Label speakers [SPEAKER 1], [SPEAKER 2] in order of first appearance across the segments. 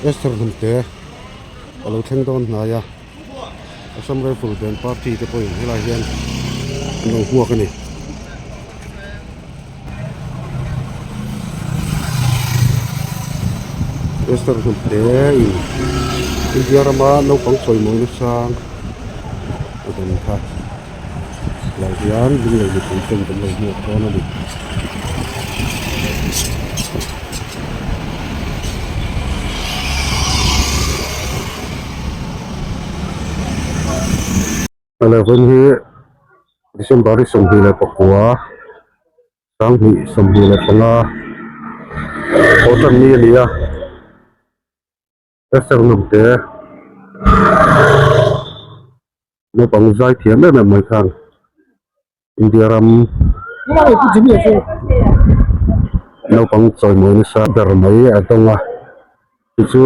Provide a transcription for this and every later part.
[SPEAKER 1] Esther Hnamte a lo thleng dawn hnai a Assam Rifle band party te pawhin helai hian an lo hmuak a ni. Esther Hnamte in India rama naupang chawimawi nasang a dawn kha. Lai hian lunglei mipui ten kan lo hmuak dawn a ni. Eleven hi December hi 24 2025 haw tan ni a ni a. Esther Hnamte naupang zai thiam em em mai khan India ram naupang chawimawi nasa ber mai a dawng a chu chu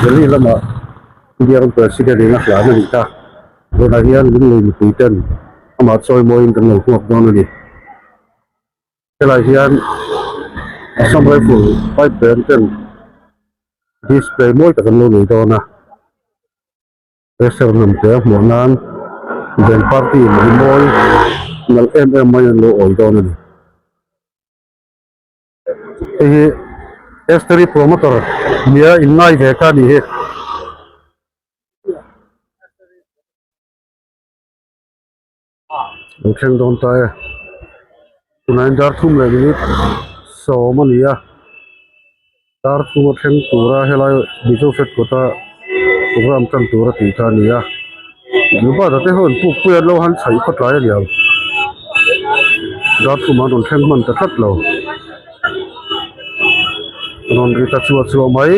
[SPEAKER 1] Delhi lamah India ram president in a hlan a nih kha tunah hian lunglei mipui ten amah chawimawiin kan lo hmuak dawn a ni. Helai hian Assam Rifle pipe band ten display mawi tak an lo nei dawn a pressure lam te a hmuh nan band party mai mawi nalh em em mai an lo awi dawn a ni hei hi Esteri promoter nia inngai ve kha a ni hi. Lo thleng dawn ta e tunah hian dar thum leh minute sawm a ni a dar thum a thleng tura helai mizo fat kawta program tan tur a tih kha a ni a Lubata te ho an puk pui a an lo han chhaih phawt lai a ni ang dar thum an rawn thleng hman ta tlat lo rawn ri ta chuah chuah mai.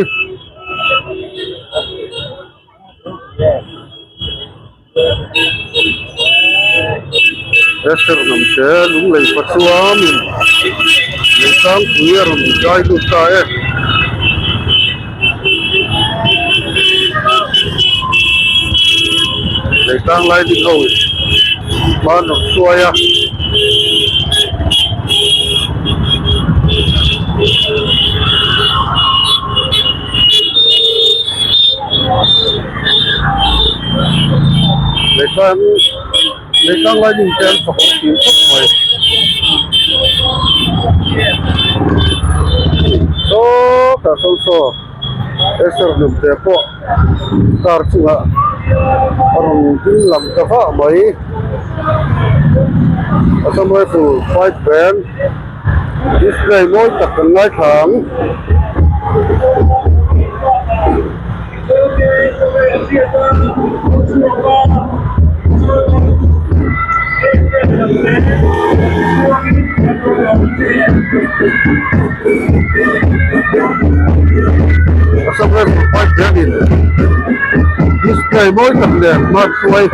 [SPEAKER 1] Esther Hnamte lunglei pa chuamin Leisangpui a rawn zai lut ta e. Leitang lai ding ho in hma an rawn hruai a. Leitang Leitang lining te an fak awm thin khawp mai sawtah sawn saw Esther hnamte pawh car chungah a rawn ding lam ta vah mai Assam Rifle pipe band display mawi tak kan ngaithla ang. Assam Rifle pipe band in display mawi tak nen hman hruai.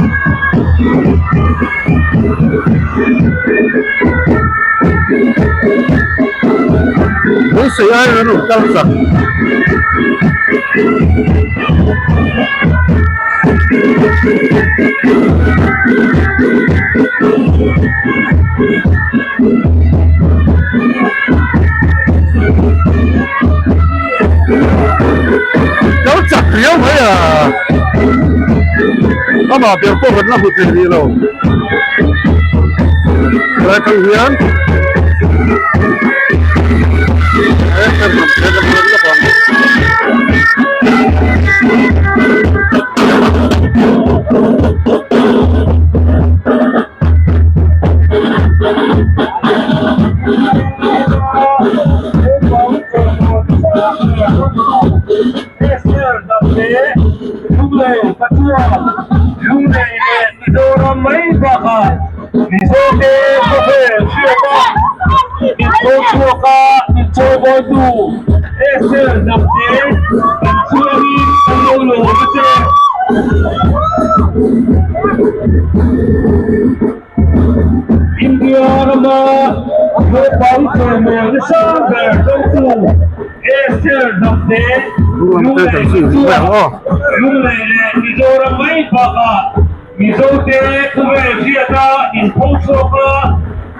[SPEAKER 1] Beisei aiin an rawn kal chak. Kal chak riau mai a. Amah ber pawh kan la hmu thei rih lo. Helai tang hian he kan hnam te kan rawn lawk ang.
[SPEAKER 2] Mizoram mai bakah Mizote khawvel hriata mitko chhuaka mitko bawitu Esther Hnamte kan chhuangin kan lo lawm a che. India rama naupang chawimawi nasa ber dawngtu Esther Hnamte Lunglei leh Mizoram mai bakah Mizote khawvel hriata inpho chhuak a.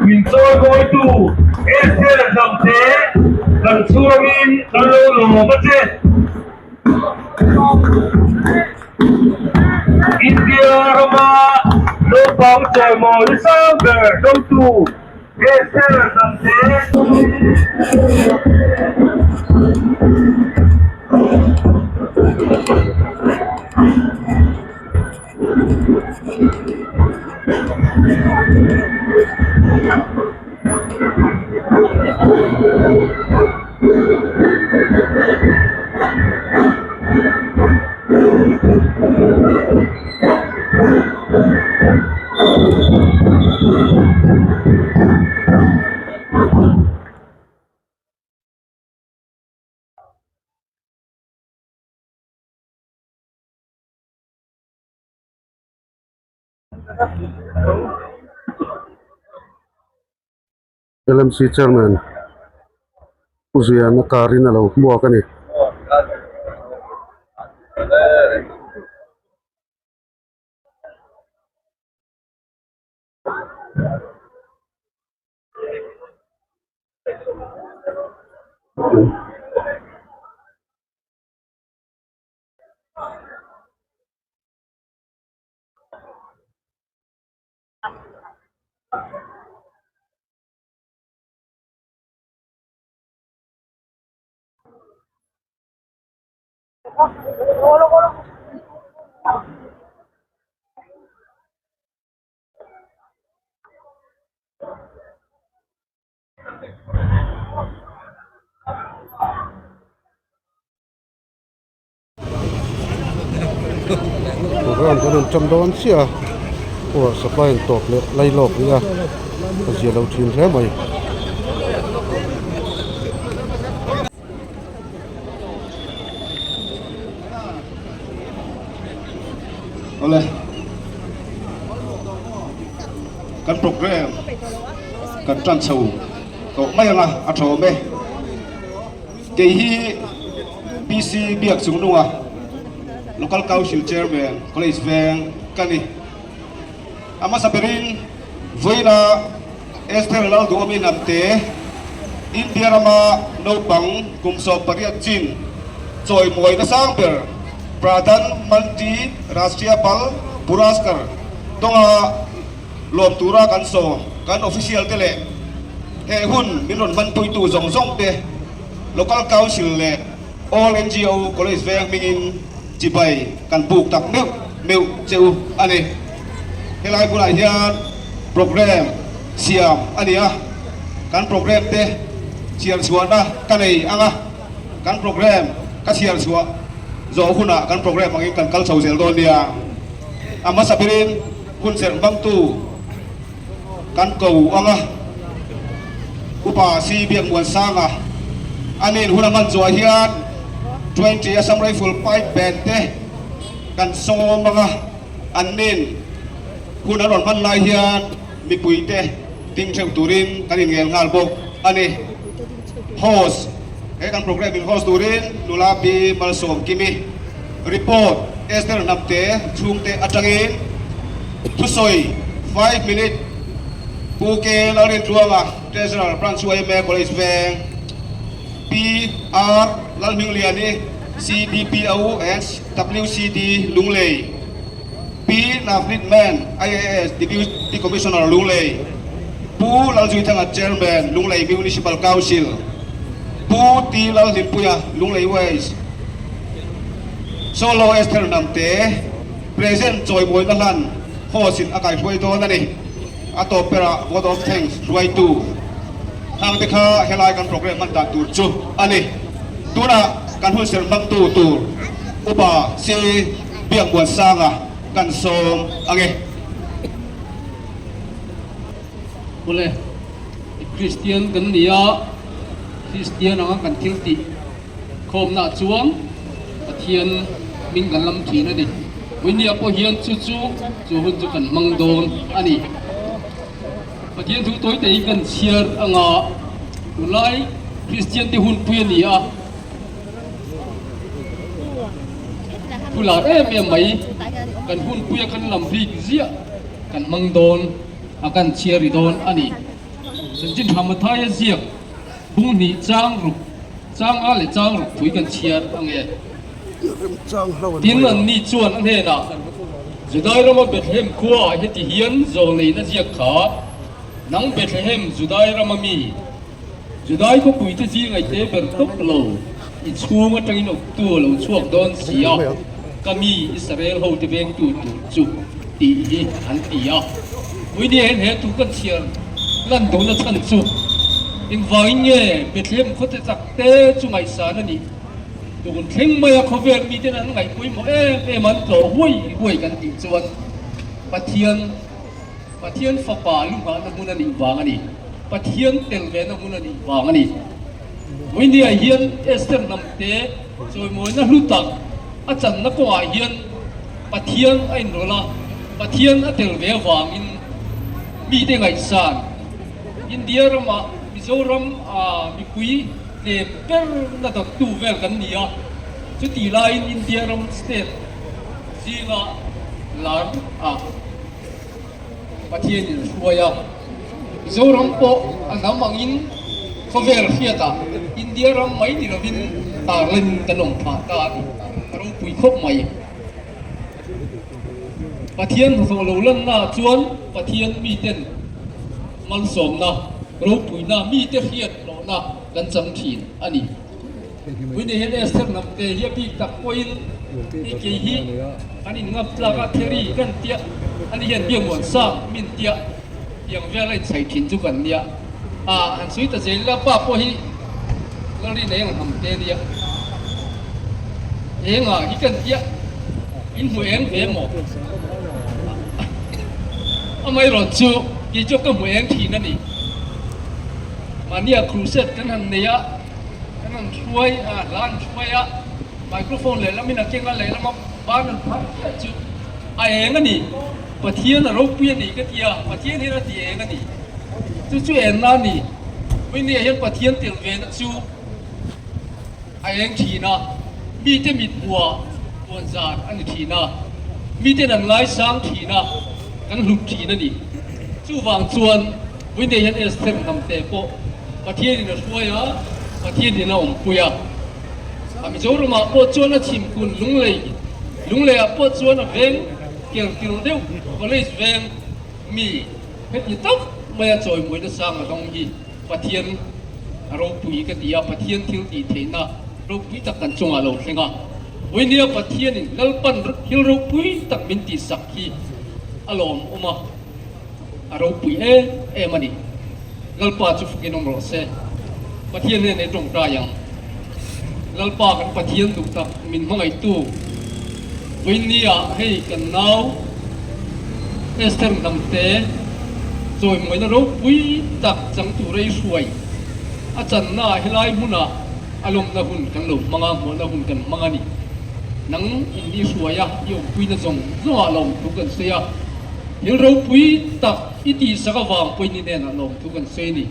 [SPEAKER 2] Min chawimawitu Esther Hnamte kan chhuangin kan lo lawm a che. India rama naupang chawimawi sang ber dawngtu Esther Hnamte.
[SPEAKER 1] LMC chairman Pu Ziana car in a lo hmuak a ni. Program kan rawn ṭan dawn chiah a power supply in tawp leh lai lawk rih a a zia lo ṭhin hle mai.
[SPEAKER 3] Awle kan program kan ṭan chho tawh mai ang a a ṭha awm e. Kei hi PC Biak Chungnunga Local Council Chairman College Veng ka ni. A hmasa berin vawiina Esther Lalduhawmi Hnamte India rama naupang kum 18 chin chawimawina sang ber Pradhan Mantri Rashtriya Bal Puraskar tawnga lawm tura kan sawm kan official te leh he hun min rawn hmanpuitu zawng zawng te Local Council leh All NGO College veng hmingin chibai kan buk tak meuh meuh che u a ni. Helai bulah hian program siam a ni a, kan program te chhiar chhuahna ka nei ang a, kan program ka chhiar chhuah zawh hunah kan program angin kan kal chho zel dawn nia. A hmasa berin hun serh hmangtu kan ko ang a, Upa Si Biakmuansanga a nin hun a hman chuah hian 20 Assam Rifle Pipe Band te kan sawm ang a, an nin hun an rawn hman lai hian mipui te ding theuh turin kan inngel nghal bawk a ni. Host, He kan program in host turin Nula Pi Malsawmkimi report Esther Hnamte chhungte atangin thusawi 5 minute Pu K Lalrintluanga Treasurer Branch yma College Veng PR Lalhmingliani CDPO and WCD Lunglei Pi Navneet Mann IAS Deputy Commissioner Lunglei Pu Lalzuithanga Chairman Lunglei Municipal Council Pu T Lalhlimpuia Lunglei West Solo Esther Hnamte Present chawimawina hlan host in a kaihruai dawn a ni. A tawp berah Vote of Thanks hruaitu hang te kha helai kan program hman dan tur chu a ni. Tunah kan hun serh hmangtu tur Upa Si Biakmuansanga kan sawm ang e.
[SPEAKER 4] Awle, Kristian kan ni a, Kristian anga kan thil tih khawmnaah chuan Pathian hming kan lam thin a ni. Vawinia pawh hian chu chu chu hun chu kan hmang dawn a ni. Pathian thu tawi teiin kan chhiar anga tunlai Kristian te hunpui a ni a. Thu lar em em mai kan hunpuia kan lam rik ziah kan hmang dawn a kan chhiar ri dawn a ni. Chanchin Tha Mathaia ziak bung hnih chang ruk chang a leh chang ruk pui kan chhiar ang e. Tin, anni chuan a hnenah, Judai rama Bethlehem khuaah heti hian zawlneihna ziak kha, Nang Bethlehem, Judai rama mi, Judai khawpuite zing aite ber tawp lo, i chhung atangin awptu a lo chhuak dawn si a, ka mi Israel hote vengtu tur chu, tih hi an ti a. Puinia hian he thu kan chhiar lan duhna chhan chu engvangin nge Bethlehem khawte tak te chu ngaihsan a nih? Tun thleng maia khawvel miten an ngaihpawimawh em em an tlawh huai huai kan tih chuan Pathian Pathian fapa lunghahna hmun a nih vang a ni. Pathian tel vena hmun a nih vang a ni. Vawinia hian Esther hnamte chawimawina hlu tak a channa kawngah hian Pathian a inrawlh a, Pathian a tel ve avangin mite ngaihsan India ramah Mizoram mipui tlem ber na dawttu vel kan ni a, chuti laiin India ram state zinga lar a Pathian in hruai a, Mizoram pawh a hnam angin khawvel hriatah India ram mai ni lovin tarlan kan awm phah ta a ni, a ropui khawp mai. Pathian hnathawh lo lanna ah chuan Pathian miten malsawmna, ropuina, mite hriat hlawhna kan chang thin a ni. Puini hian Esther hnamte hi a bik tak pawhin hei kei hi an inngap tlak a, Theory kan tia, ani hian biakmuan sang min tia tiang vel a inchhai thin chu kan nia. Ah, han sawi ta zel ila pa pawh hi Lalrin eng hnamte nia. Engah hi kan tia, in hmu eng ve maw? Amaherawhchu chu kei chu ka hmu eng thin a ni. Mahnia crusade kan han nei a, kan han hruai a, hla an hruai a, microphone lehlamin a keng a, lehlama ban an phar chiah chu a eng a ni. Pathian a ropui a ni ka ti a, Pathian hian a ti eng a ni. Chu chu enna a ni. Vawinia hian Pathian tel vena chu a eng thin a, mite mit hmuhah puan zar a ni thin a, miten an ngaisang thin a, kan hlut thin a ni. Chuvang chuan vawinia hian Esther hnamte pawh Pathianin a hruai a, Pathianin a awmpui a. A Mizoramah pawh chuan a chhim kun Lunglei, Lungleiah pawh chuan a veng kerkil deuh College veng mi heti tak maia chawimawina sang a dawng hi Pathian a ropui ka ti a, Pathian thil tih theihna ropui tak kan chungah lo thleng a. Vawinia Pathianin Lalpan thil ropui tak min tihsak hi a lawmawm a, a ropui em em a ni. Lalpa chu fukin awm rawh se. Pathian nen ei tawngtai ang. Lalpa kan Pathian duh tak min hmangaihtu vawinia hei kan nau Esther Hnamte chawimawina ropui tak chang tura i hruai a channa ah helai hmunah a lawmna hun kan lo hmang a, hmuahna hun kan hmang a ni. Nang in i hruai a, i awmpuina zawng zawngah lawmthu kan sawi a. Thil ropui tak i tihsak avang pawhin i hnenah lawmthu kan sawi a ni.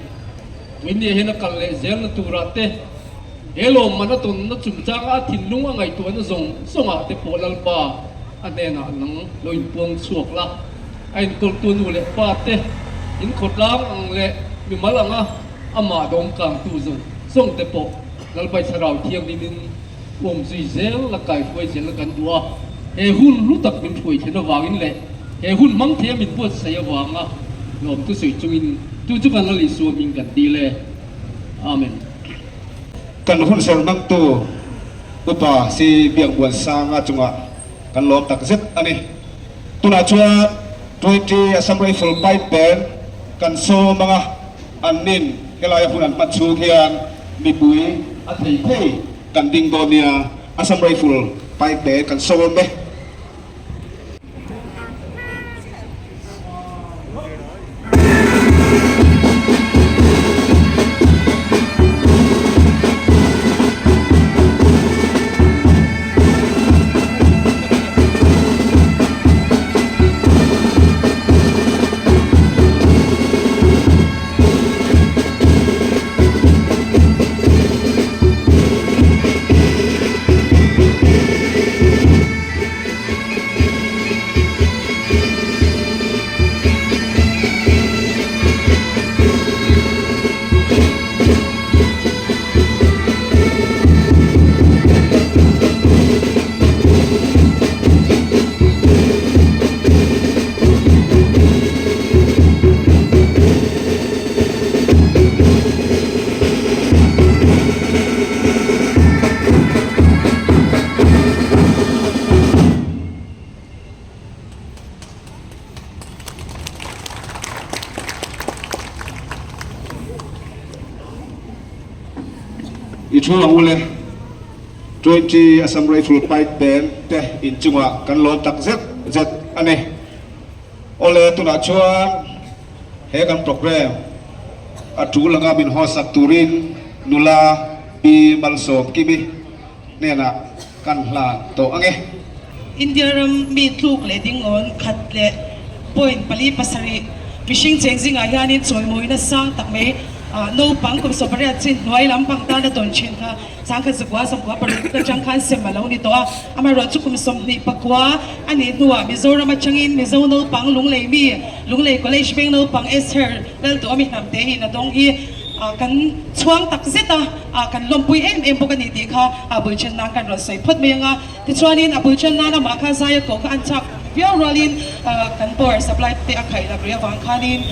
[SPEAKER 4] Tuinnia hian a kal leh zelna turah te, he lawmman a tawnna chungchanga a thinlung a ngaihtuahna zawng zawngah te pawh Lalpa a hnenah nang lo inpuang chhuak la. A inkawltu nu leh pa te, in khawtlang ang leh mimal anga amah dawmkangtu zawng zawng te pawh Lalpa i Thlarau Thianghlimin awm zui zel la kaihruai zel kan duh a. He hun hlu tak min hruai thlen avangin leh he hun hmang thei a min buatsaih avanga lawmthu sawi chungin chu chu kan la Isua hming kan dil e. Amen.
[SPEAKER 3] Kan hun ser hmangtu Upa Si Biakbuansanga chungah kan lawm tak zet a ni. Tunah chuan 20 Assam Rifle Pipe Band kan sawm anga an nin helaia hun an hman chhung hian mipui a thei thei kan ding dawn nia Assam Rifle Pipe Band kan sawm e. thu ang u le. 20 Assam Rifle Pipe Band te inchungah kan lawm tak zet zet a ni. Awle, tunah chuan he kan programme a tul anga min hawsak turin nula Pi Malsawmkimi hnenah kan hlan tawh ang e.
[SPEAKER 5] India ram mi tluk leh dingawn khat leh point pali pasarih mihring cheng zingah hianin chawimawina sang tak mai naupang kum 18 chin hnuai lampang tana tawn thin kha Changkhat zakua sawmkua paruk atang khan sem a lo ni tawh a, amaherawhchu kum 29 a nih hnuah Mizoram atangin Mizo naupang Lunglei mi, Lunglei College veng naupang Esther Lalduhawmi hnamte hi na dawng hi kan chhuang tak zet a, kan lawmpui em em bawk a ni tih kha a bul then nan kan rawn sawi phawt mai ang a. Tichuanin a bul then nan amah kha zaia koh kha an chak viau rualin kan power supply te a khaih lak rih avang khanin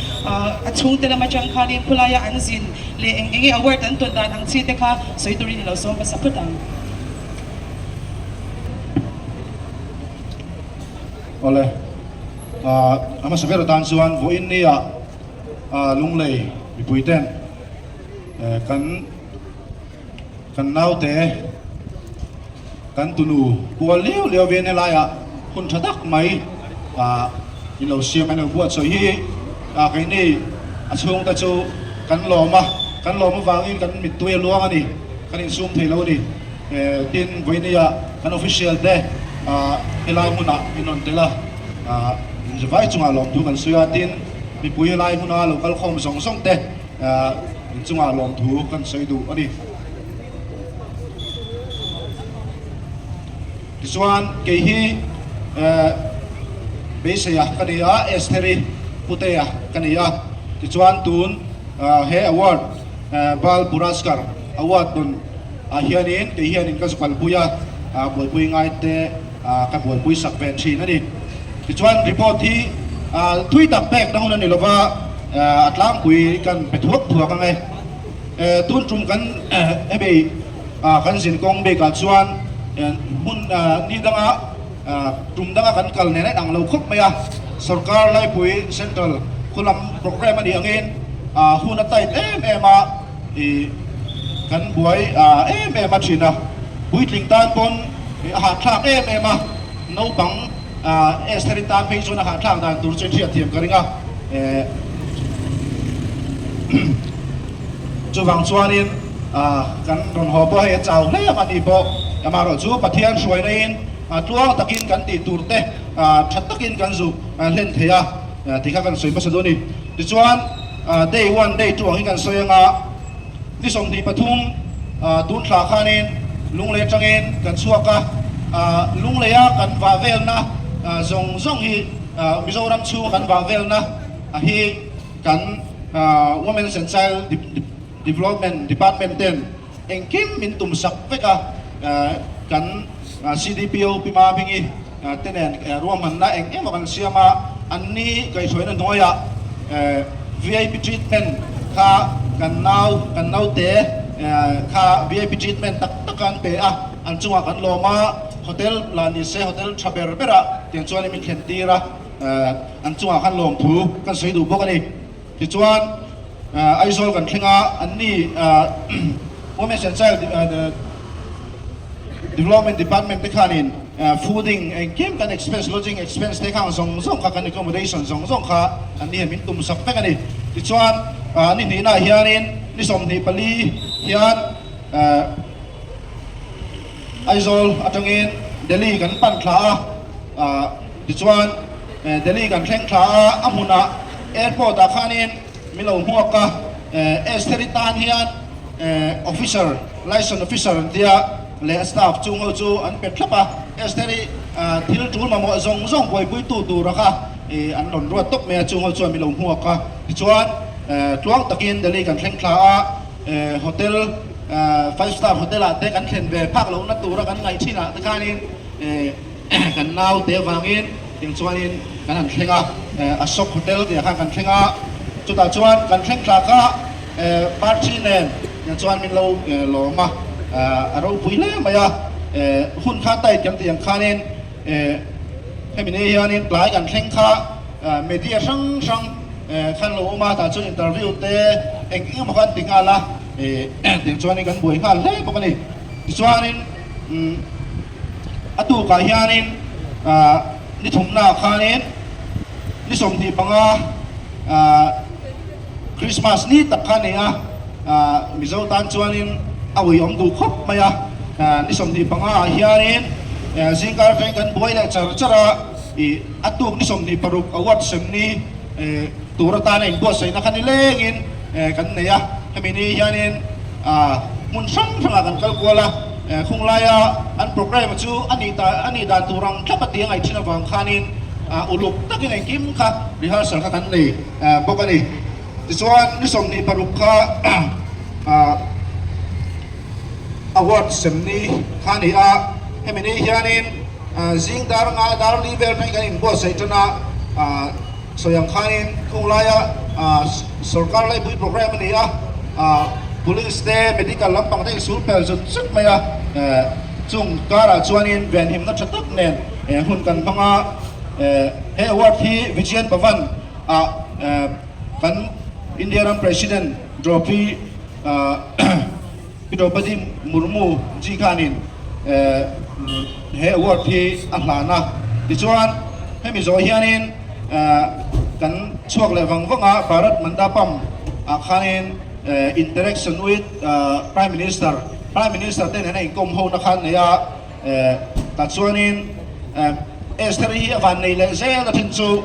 [SPEAKER 5] a chhungte lam atang khanin khulaia an zin leh eng enge award an tawn dan ang chi te kha sawi turin i lo sawm hmasa phawt ang.
[SPEAKER 3] Awle, a hmasa ber atan chuan vawiin nia Lunglei mipui ten kan kan naute kan tunu kual liau liau vin helaiah hun tha tak mai in lo siam an lo buatsawi hi keini a chhungte chu kan lawm a kan lawm avangin kan mittui a luang a ni kan insum thei lo a ni tin vawinia kan official te helai hmunah in rawn tel a vai chungah lawmthu kan sawi a tin mipui helai hmuna lo kal khawm zawng zawng te inchungah lawmthu kan sawi duh a ni. Tichuan kei hi Beiseia ka ni a, Estheri Putea ka ni a. Tichuan tun he award Bal Puraskar award dawn ah hianin kei hianin ka zukalpui a, buaipui ngai te ka buaipui sak ve thin a ni. Tichuan report hi thui tak pek na hun a ni lova, a tlangpui kan pe thuak thuak ang e. Tun tum kan hemi kan zin kawng bikah chuan hmun ni danga tum danga kan kal nen a inang lo khawp mai a, sorkar laipui central khulam programme a nih angin hun a tight em em a, kan buai em em a thin a, puitling tan pawn a hahthlak em em a, naupang Estheri tan phei chuan a hahthlak dan tur chu hriatthiam ka ring a. Chuvang chuanin kan rawn haw pawh hei a chau hle ang a ni pawh. Amaherawh chu Pathian hruainain tluang takin kan tih tur te tha takin kan zu hlen thei a tih kha kan sawi hmasa dawn a ni. Tichuan day one, day two ang hi kan sawi anga ni 23 tun thla khanin Lunglei atangin kan chhuak a, Lungleia kan vah velna zawng zawng hi Mizoram chhunga kan vah velna hi kan Women's and Child Development Department ten engkim min tum sak vek a, kan CDPO Pi Mabingi te nen ruahmanna eng emaw kan siam a, an ni kaihhruaina hnuaiah VIP treatment kha kan nau kan naute kha VIP treatment tak tak an pe a, an chungah kan lawm a, hotel lah ni se hotel tha ber berah tiang chuan min thlen tir a. An chungah khan lawmthu kan sawi duh bawk a ni. Tichuan Aizawl kan thleng a, an ni Women's and Child Development Department te khanin fooding engkim kan expense, lodging expense te khang zawng zawng kha kan accommodation zawng zawng kha an ni hian min tum sak vek a ni. Tichuan ni hnihnaah hianin ni 24 hian Aizawl atangin Delhi kan pan thla a, tichuan Delhi kan thleng thla a, a hmunah airport ah khanin min lo hmuak a, Estheri tan hian officer, liaison officer an tia leh a staff chung ho chu an pe thlap a, Estheri thil tul mamawh zawng zawng buaipuitu tura kha an rawn ruat tawp mai a, chung ho chuan min lo hmuak a, tichuan tluang takin Delhi kan thleng thla a. Hotel five star hotel ah te kan thlen ve phak lohna tura kan ngaih thin ah te khanin kan nau te avangin tiang chuanin kan han thleng a, Ashok hotel tih ah khan kan thleng a, chutah chuan kan thleng thlak a party nen tiang chuan min lo lawm a, a ropui hle mai a, hun kha tight kan tih ang khanin hemi ni hianin tlai kan thleng kha media hrang hrang. Khan lo awm a, tah chuan interview te eng eng emaw kha an ti nghal a. Tiang chuanin kan buai nghal hle bawk a ni. Tichuanin a tukah hianin ni thumnaah khanin ni 25 Christmas ni tak kha a ni a, Mizo tan chuanin a uiawm duh khawp mai a. Ni 25 ah hianin zingkar atangin kan buai leh char char a, a tuk ni 26 award sem ni tur atana inbuatsaihna kha ni lengin kan nei a. Hemi ni hianin hmun hrang hrangah kan kal kual a, khung laia an programme chu a nih a nih dan tur ang thlap a tih a ngaih thin avang khanin uluk takin engkim kha rehearsal kha kan nei bawk a ni. Tichuan ni 26 kha award sem ni kha a ni a, hemi ni hianin zing dar nga dar li vel tangin kan inbuatsaih tan a, sawi ang khanin khung laia sorkar laipui programme a ni a, police te medical lampang te insul pel zut zut mai a, chung karah chuanin venhimna tha tak nen hun kan hmang a, he award hi Vijayan Bhavan ah kan India ram President Draupadi Draupadi Murmu ji khanin he award hi a hlan a, tichuan hemi zawh hianin kan chhuak leh vang vang a, Bharat Mandapam ah khanin interaction with Prime Minister, Prime Minister te nena inkawm ho na khan nei a, tah chuanin Esther hi a van nei leh zel a then chu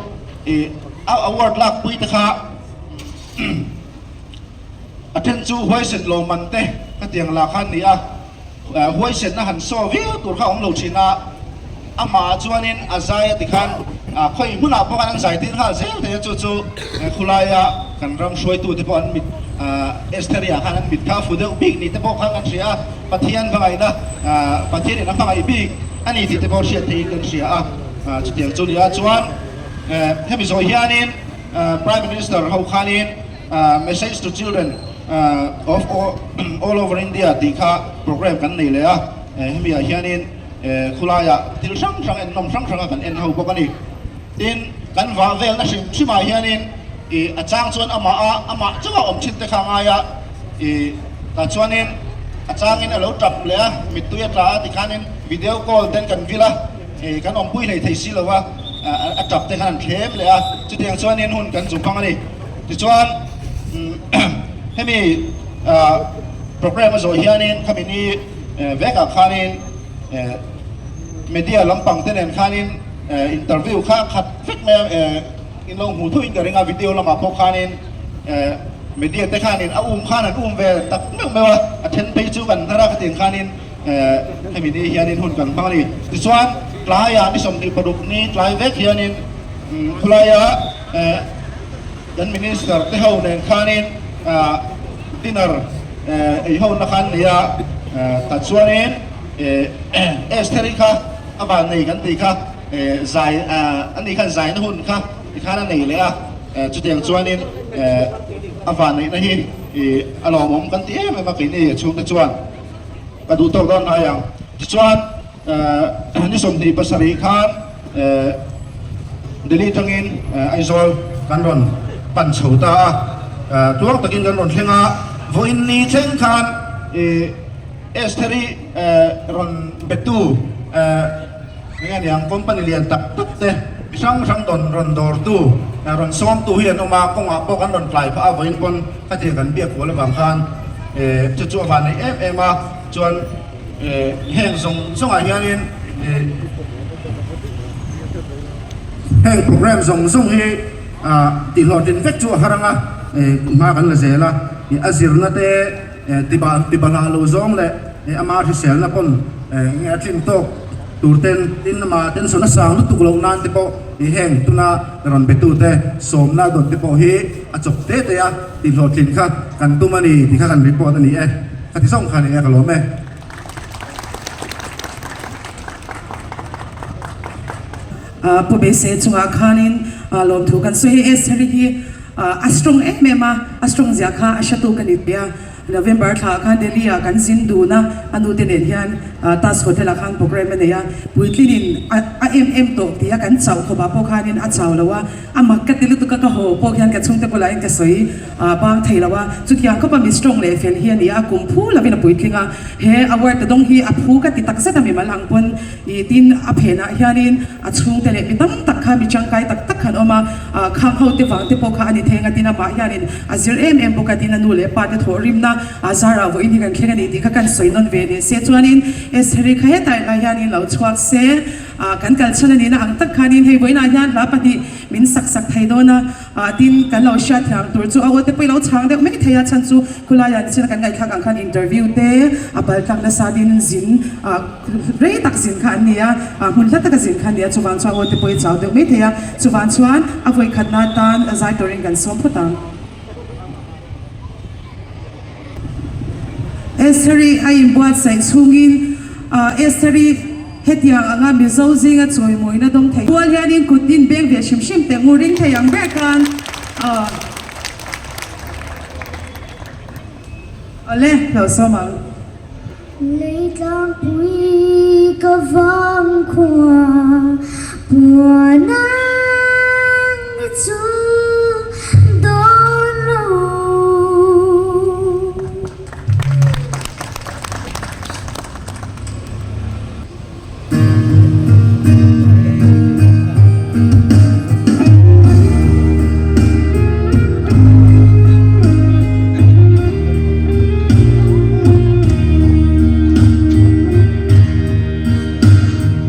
[SPEAKER 3] a award lak pui te kha a then chu huaisen lawmman te khatiang lah khan ni a, huaisenna han saw viau tur kha a awm lo thin a, amah chuanin a zai a ti khan khawi hmunah pawh khan an zai tir nghal zel thei a, chu chu khulaia kan ram hruaitu te pawh an mit Estheri-ah khan an mit kha a fu deuh bik ni te pawh khan kan hria a, Pathian hmangaihna Pathianin a hmangaih bik a ni tih te pawh hriat theihin kan hria a, chutiang chu nia chuan hemi zawh hianin Prime Minister ho khanin Message to Children of All Over India tih kha programme kan nei leh a, hemi ah hianin khulaiah thil hrang hrang ennawm hrang hranga kan en ho bawk a ni. Tin, kan vah velna hrim hrimah hianin ih a chang chuan amah a amah chauha awm thin te kha a ngai a, ih tah chuanin a changin a lo tap leh a, mittui a tla a tikhanin video call ten kan vil a, ih kan awmpui hlei thei si lo a, a tap te khan an thlem leh a, chutiang chuanin hun kan chu hmang a ni. Tichuan hemi programme a zawh hianin khami ni vekah khanin media lampang te nen khanin interview kha khat vek mai a, in lo hmuh thuin ka ring a, video lamah pawh khanin media te khanin a um khan an um ve tak meuh meuh a, a then phei chu kan hnar a khatiang khanin hemi ni hianin hun kan hmang a ni. Tichuan tlaiah ni 26 ni tlai vek hianin khawlaia Kan Minister te ho nen khanin dinner ei ho na khan nei a, tah chuanin Estheri kha a van nei kan tih kha zai ani khan zaina hun kha tikhan a nei leh a, chutiang chuanin a van neihna hi a lawmawm kan ti em em a keini chhungte chuan ka duh tawk dawn hnai ang. Tichuan Ni 27 khan Delhi tangin Aizawl kan rawn pan chho ta a, tluang takin kan rawn thleng a, vawiin ni thleng khan Estheri rawn betu eng nge niang company lian tak tak te mi hrang hrang dawn rawn dawrtu rawn sawmtu hi an awm a, kawngah pawh kan rawn tlai phah a, vawiin pawn khatiang kan biak kual avang khan chu chu a van nei em em a, chuan. Heng zawng zawngah hianin heng program zawng zawng hi tihhlawhtlin vek chu a har anga hma kan la zel a, a zirna te tibahlah lo zawng leh ama hriselna pawn nge a tlin tawk tur ten tin ama tension a sang lutuk loh nan te pawh heng tuna rawn betu te sawmna dawn te pawh hi a chawp te te a tihhlawhtlin kha kan tum a ni tih kha kan report a ni e. Ka ti zawng kha ni e ka lawm e.
[SPEAKER 5] Pu Beisei chungah khanin lawmthu kan sawi hi Esther-i hi a strong em em a, a strong zia kha a hretu ka ni tia. November thla ah khan Delhi ah kan zin dun a, a nu te nen hian Taj Hotel ah khan programme a nei a, puitlin in a a em em tawh tih a kan chauh khawp ah pawh khanin a chau lo a, a mak ka ti lutuk a ka haw pawh hian ka chhungte bulah hian ka sawi bang thei lo a, chutiang khawpa mi strong leh fel hi a ni a, kum phu lovin a puitling a, he award a dawng hi a phu ka ti takzet a mimal ang pawn ih tin a phenah hianin a chhungte leh mi tam tak kha mi tangkai tak tak kha an awm a, khang ho te vang te pawh kha a ni theng a tin amah hianin a zir em em bawk a tin a nu leh pa te thawh rimna a zarah vawiin hi kan thleng a ni tih kha kan sawi nawn ve leh se chuanin Estheri kha hetah lai hianin lo chhuak se kan kal chhan a nihna ang tak khanin hei vawiinah hian hla pahnih min sak sak thei dawn a. Ah tin kan lo hriat thiam tur chu a aw te pawh i lo chhang deuh mai thei a chhan chu khulaiah nichina kan ngaihthlak ang khan interview te a pal tlak nasa tin zin ah rei tak zin kha an ni a ah hmun hla taka zin kha an ni a chuvang chuan aw te pawh i chau deuh mai thei a chuvang chuan a vawikhatna atan a zai turin kan sawm phawt ang. Estheri a inbuatsaih chhungin ah Estheri. Hetiang anga Mizo zinga chawimawina dawng thei kual hianin kut in beng ve hrim hrim teh ngur ring thei ang ber khan Awle lo sawm ang.
[SPEAKER 6] Lei tlangpui ka vang khua puan ang ni chu dawn lo.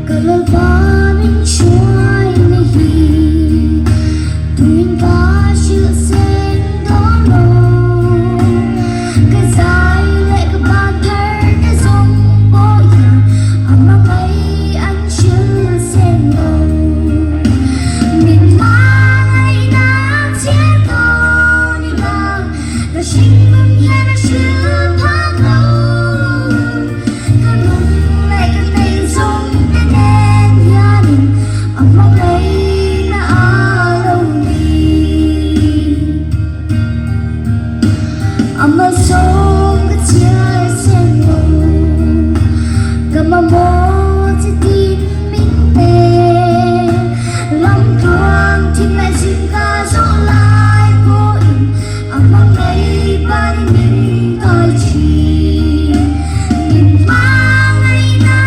[SPEAKER 6] Ka lalpa min hruai na hi tuin ka hrilh seng dawn lo. Ka zai leh ka ban thar te zawng pawh hian a hmangaih an hrilh seng lo. Min hmangaihna chhiar dawn ila ka hringnun hian a hrilh phak lo. Ka nung leh ka neih zawng te nen hianin a hmangaihna a lo ni. Ama zawng ka chhiar seng lo, ka mamawh chi tin min pe. Lam tluang thim leh zing ka zawh lai pawhin a hmangaih ban min kai thin. Min hmangaihna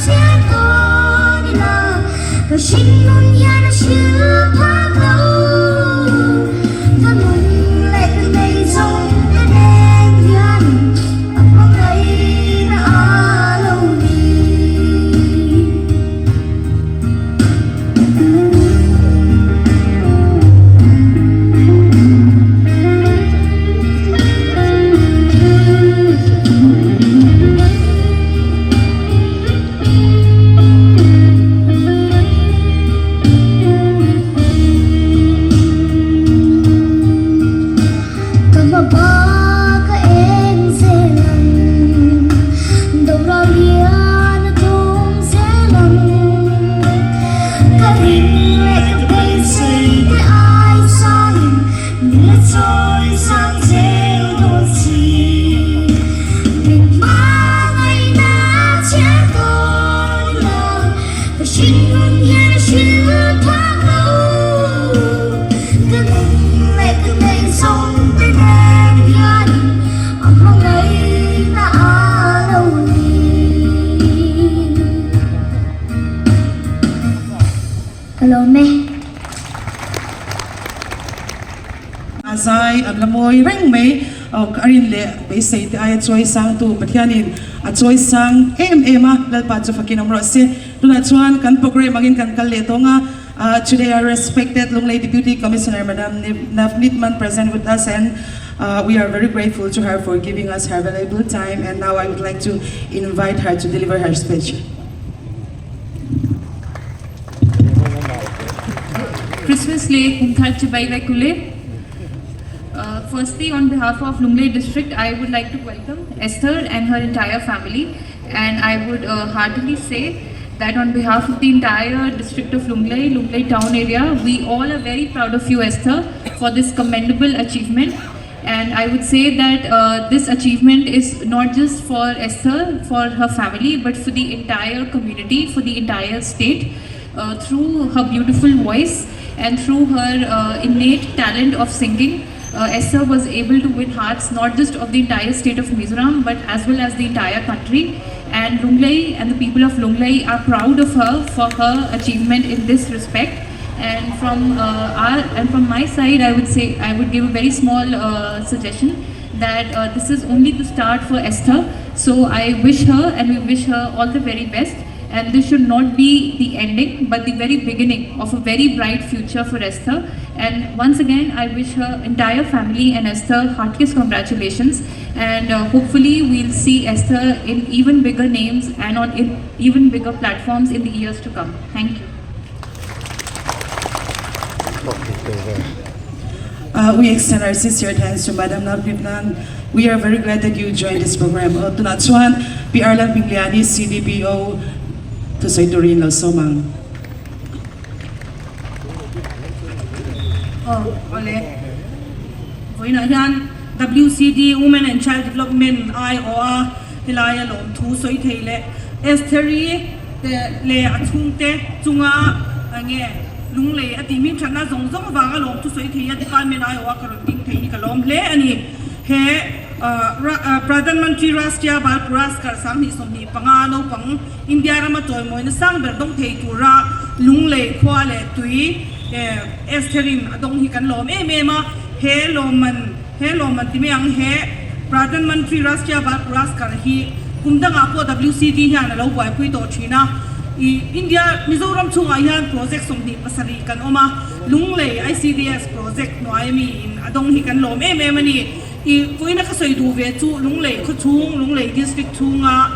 [SPEAKER 6] chhiar dawn ila, ka hringnun hian a hrilh phak lo. Ka nun leh ka nei zawng te nen hian a hmangaihna a lo ni. Ka hmaba ka eng zel ang, Dora lian a tum zel ang. Ka ring leh ka beisei te ai sangin min la chawi sang zel dawn si. Min hmangaihna chhiar dawn lo. Ka hringnun hian a hrilh phak lo. Ka nun leh ka neih zawng te nen hianin a hmangaihna a lo ni. Ka lawm e.
[SPEAKER 5] A zai an la mawi reng mai. Aw ka rin leh beisei te aia chawi sangtu Pathianin a chawi sang em em a, Lalpa chu fakin awm rawh se. Tunah chuan kan programme angin kan kal leh tawng a, Today our respected Lunglei Deputy Commissioner Madam Navneet Mann present with us and we are very grateful to her for giving us her valuable time and now I would like to invite her to deliver her speech.
[SPEAKER 7] Christmas leh kum thar chibai vek ule. Firstly, on behalf of Lunglei district, I would like to welcome Esther and her entire family, and I would heartily say that on behalf of the entire district of Lunglei, Lunglei town area, we all are very proud of you, Esther, for this commendable achievement. And I would say that this achievement is not just for Esther, for her family, but for the entire community, for the entire state. Through her beautiful voice and through her innate talent of singing, Esther was able to win hearts not just of the entire state of Mizoram, but as well as the entire country. And Lunglei and the people of Lunglei are proud of her for her achievement in this respect. And from our and from my side, I would say I would give a very small suggestion that this is only the start for Esther. So I wish her and we wish her all the very best. And this should not be the ending, but the very beginning of a very bright future for Esther. And once again, I wish her entire family and Esther heartiest congratulations. And hopefully, we'll see Esther in even bigger names and on in even bigger platforms in the years to come. Thank you.
[SPEAKER 5] We extend our sincere thanks to Madam Lalpipnan. We are very glad that you joined this program. Tunah chuan PR Lalhmingliani CDPO thusawi turin lo sawm ang.
[SPEAKER 8] Aw awle. Vawiinah hian WCD, Women and Child Development, aiawh a helai a lawmthu sawi thei leh Estheri te leh a chhungte chunga enge lunglei a tih hming thatna zawng zawng avanga lawmthu sawi thei a department aiawh a ka rawn ding thei hi ka lawm hle a ni. He Pradhan Mantri Rashtriya Bal Puraskar 2025 naupang India rama chawimawina sang ber dawng thei tura lunglei khua leh tui Estherin a dawng hi kan lawm em em a. He lawmman he lawmman ti mai ang he Pradhan Mantri Rashtriya Bal Puraskar hi kum dangah pawh WCD hian a lo buaipui tawh thin a. I India Mizoram chhungah hian project 27 kan awm a, Lunglei ICDS project hnuai ami in a dawng hi kan lawm em em a ni. I vawiina ka sawi duh ve chu Lunglei khaw chhung, Lunglei district chhunga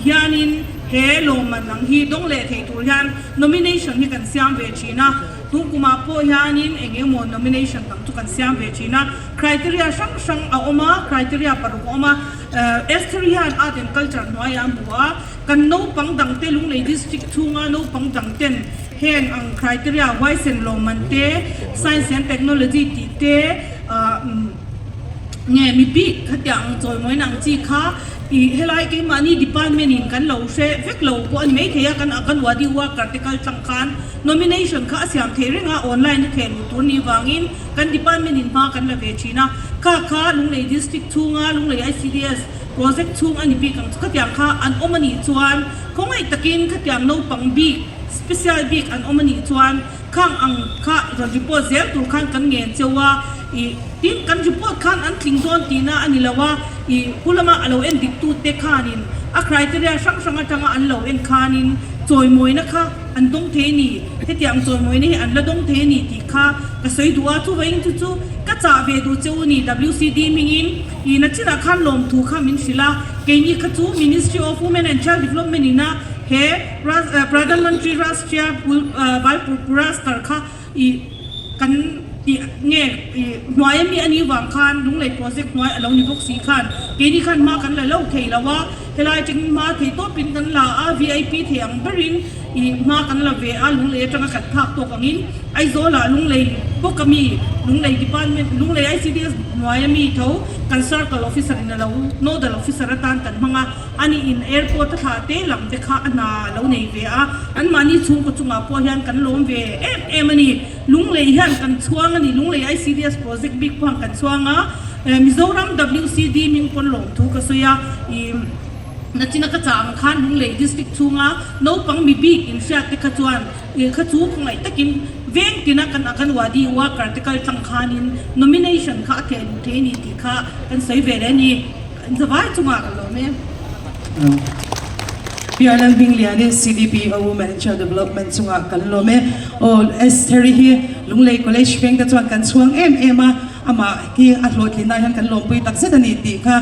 [SPEAKER 8] hianin he lawmman ang hi dawng leh thei tur hian nomination hi kan siam ve thin a. Tun kumah pawh hianin eng emaw nomination tam chu kan siam ve thin a. Criteria hrang hrang a awm a, criteria paruk a awm a. Esther hian Art and Culture hnuaiah a hmu a, kan naupang dangte Lunglei district chhunga naupang dangten heng ang criteria huaisen lawmman te, Science and Technology tih te, Nge mi bik khatiang ang chawimawina ang chi kha i helai keimahni department in kan lo hre vek lo pawh a ni maithei a, kan kan wadi worker te kal tlang khan nomination kha a siam thei reng a, online a theh luh tur ni vangin kan department in hma kan la ve thin a, kha kha Lunglei district chhunga Lunglei ICDS project chhung a ni bik ang chu khatiang kha an awm a nih chuan khawngaih takin khatiang naupang bik special bik an awm a nih chuan Khang ang kha rawn report zel tur khan kan ngen cheu a, ih tin kan report khan an tling dawn tihna a ni lo a, ih pu lama a lo en dik tute khanin a criteria hrang hrang atanga an lo en khanin chawimawina kha an dawng thei a ni, hetiang chawimawina hi an la dawng thei a ni tih kha ka sawi duh a, chuvangin chu chu ka chah ve duh cheu a ni WCD hmingin ih nachinah khan lawmthu kha min hrilh a, keini kha chu Ministry of Women and Child Development ina he Pradhan Mantri Rashtriya Bal Puraskar kha i kan tih nge i hnuai ami a nih vang khan Lunglei project hnuai a lo ni bawk si khan keini khan hma kan la lo thei lo a, helai atangin hma thei tawpin kan la a, VIP thei ang berin i hma kan la ve a, Lunglei atanga kan phak tawk angin Aizawlah Lunglei bawk ami Lunglei department Lunglei ICDS hnuai ami tho kan circle officer in a lo nodal officer atan kan hmang a. Ani in airport a thlah te lam te kha a hna a lo nei ve a, anmahni chhungkaw chungah pawh hian kan lawm ve em em a ni. Lunglei hian kan chhuang a ni, Lunglei ICDS project bik pawh hian kan chhuang a, Mizoram WCD hming pawn lawm thu ka sawi a, ih nachina ka chah ang khan Lunglei district chhunga naupang mi bik inhriat te kha chuan ih kha chu khawngaih takin veng tina kan a kan wadi worker te kal tlang khanin nomination kha a theh luh thei a ni tih kha kan sawi ve leh a ni. Zavai chungah ka lawm e.
[SPEAKER 5] Piarlan Hmingliani CDPO Manager Development chungah kan lawm e. Aw Estheri hi Lunglei College veng te chuan kan chhuang em em a, amah hi a hlawhtlinna hian kan lawmpui tak zet a ni tih kha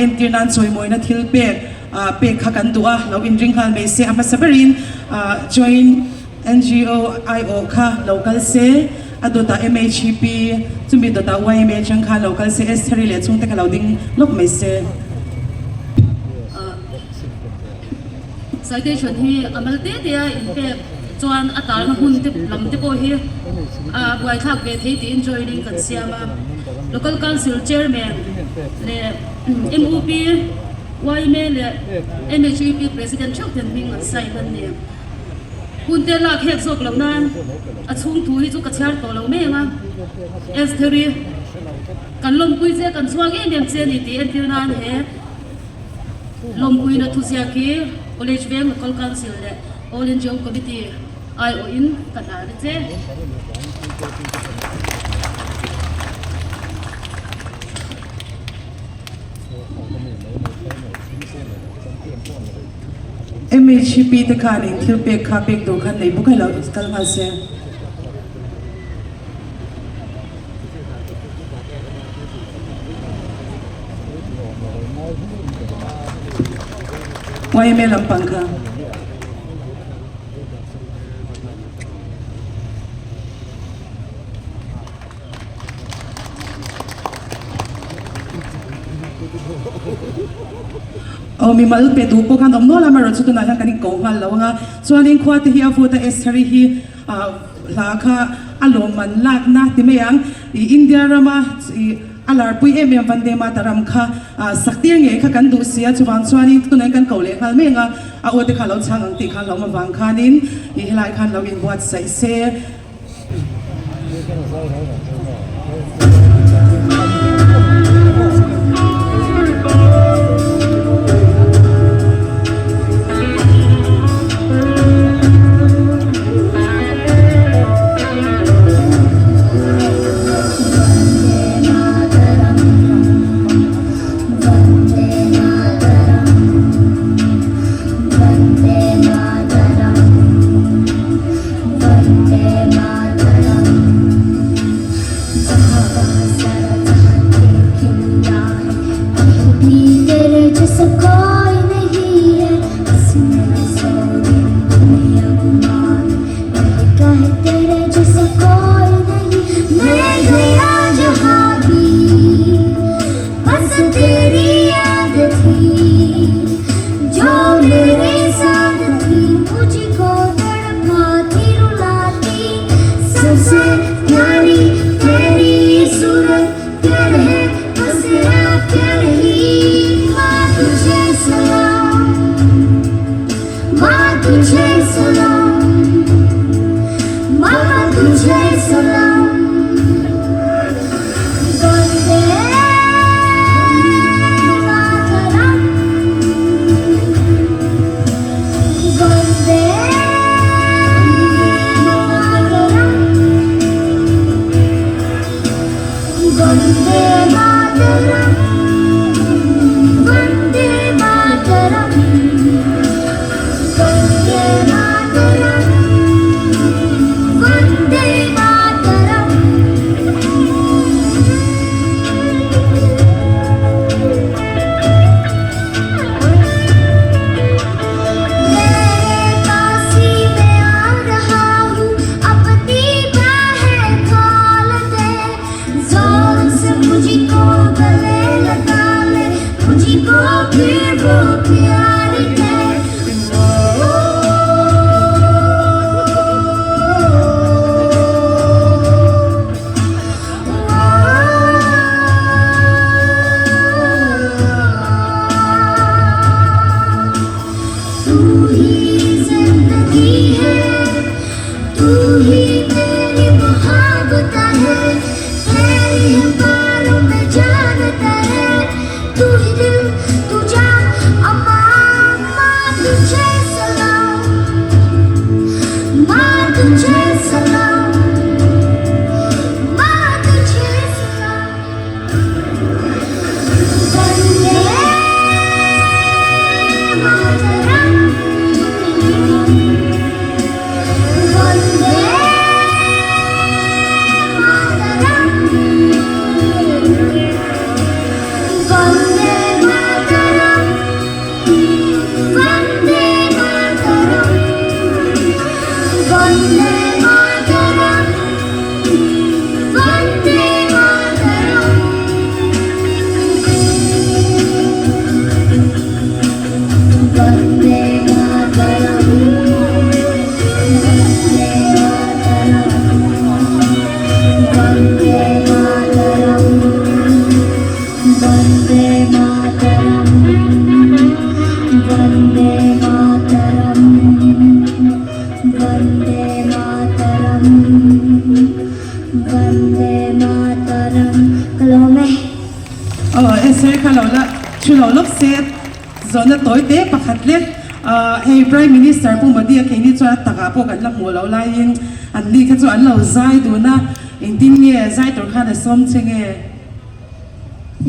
[SPEAKER 5] entir nan chawimawina thil pek pek kha kan duh a, lo inring nghal mai se a hmasa berin join NGO aiawh kha lo kal se, a dawtah MHEP, chumi dawtah YMA atang khan lo kal se, Estheri leh chhungte kha lo ding lawk mai se.
[SPEAKER 9] Citation hi a mal te te a inpek chuan a tarna hmun te lam te pawh hi a buaithlak ve thei tiin joining kan siam a. Local Council Chairman leh MUP, yma leh MHEP President theuh ten hming an sign a ni. Hunte lak hek zawk loh nan a chhung thu hi chu ka chhiar tawh lo mai ang a. Estheri, kan lawmpui che, kan chhuak em em che a ni tih entir nan he lawmpuina thuziak hi College Veng Local Council leh All NGO Committee aiawhin ka hnar che.
[SPEAKER 5] MHP te khan in thil pek kha pek tur khan nei bawk elo kal nghal se. Yma lampang kha. Aw mimal pe duh pawh khan awm nual a, amaherawhchu tunah hian kan inko nghal lo ang a, chuanin khua te hi a vut a Estheri hi ah hla kha a lawmman lakna ti mai ang, ih India rama ih a larpui em em Vande Mataram kha ah sak tir ngei kha kan duh si a, chuvang chuanin tunah hian kan ko leh nghal mai ang a, a aw te kha a lo chhang ang tih kha hlauhma vang khanin ih helai khan lo inbuatsaih se. Thu lo lawk se zawhna tawi te pakhat lek hei Prime Minister Pu Modi a keini chuan a takah pawh kan la hmuh loh laiin an ni kha chu an lo zai dun a, engtin nge zai tur khan a sawm che nge?